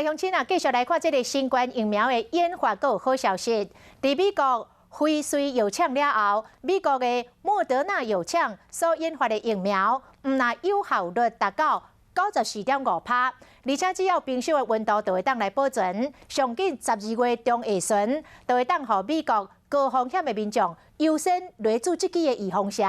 鄉親啊，繼續來看這个新冠疫苗的研發閣有好消息。佇美國輝瑞藥廠了後，美國的莫德納藥廠所研發的疫苗，毋但有效率達到94.5趴，而且只要冰箱的溫度就會當來保存，上緊12月中下旬就會當予美國高風險的民眾優先來注這支的預防射。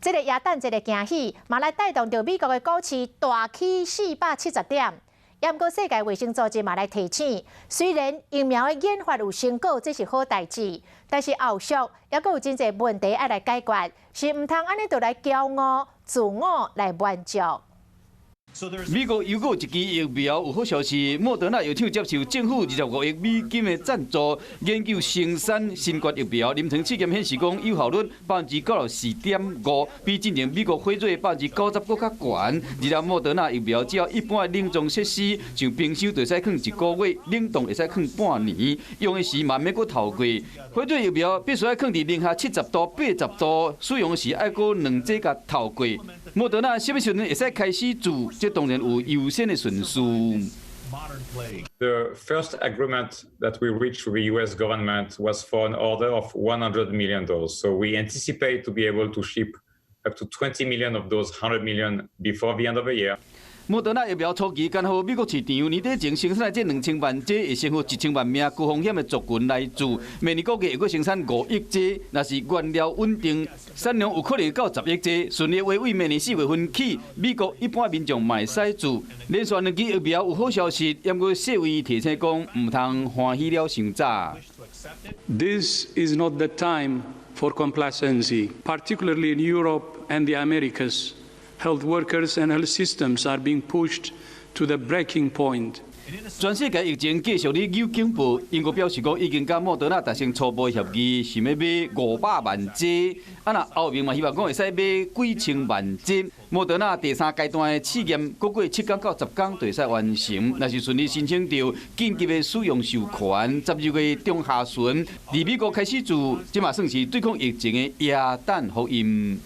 這个耶誕節的驚喜，嘛來帶動著美國的股市大起470點。毋過世界衛生組織嘛來提醒，雖然疫苗的研發有成果，這是好代誌，但是後續猶閣有真濟問題愛來解決，是毋通按呢就來驕傲、自我來滿足。美國又閣一支疫苗有好消息，莫德納藥廠接受政府25億美金的贊助，研究生產新冠疫苗。臨床試驗顯示講有效率94.5%，比之前美國輝瑞90%閣較懸。而且莫德納疫苗只要一般的冷藏設施，像冰箱就會使囥一個月，冷凍會使囥半年，用的時嘛免閣透過。輝瑞疫苗必須愛囥佇零下70度、80度，使用時愛閣兩劑共透過。莫德納啥物時陣會使開始注？這當然有優先的順序。 The first agreement that we reached with the U.S. government was for an order of 100 million doses. So we anticipate to be able to ship up to 20 million of those 100 million before the end of the year. 莫德納疫苗初期干予美國市場，年底前生產的這2000萬劑，會先予1000萬名高風險的族群來注。明年估計會閣生產5億劑，若是原料穩定，產量有可能到10億劑。順利話為明年4月份起，美國一般民眾嘛會使注。連續兩支疫苗有好消息，毋過世衛提醒講，毋通歡喜了傷早。 This is not the time for complacency, particularly in Europe and the Americas. Health workers and health systems are being pushed to the breaking point. 全世界疫情繼續咧有警報，英國表示講已經佮莫德納達成初步協議，想欲買500萬劑。啊，若歐盟嘛希望講會使買幾千萬劑。莫德納第三階段的試驗，閣過7天到10天就會使完成。若是順利申請著緊急的使用授權，12月中下旬佇美國開始注，這嘛算是對抗疫情的耶誕福音。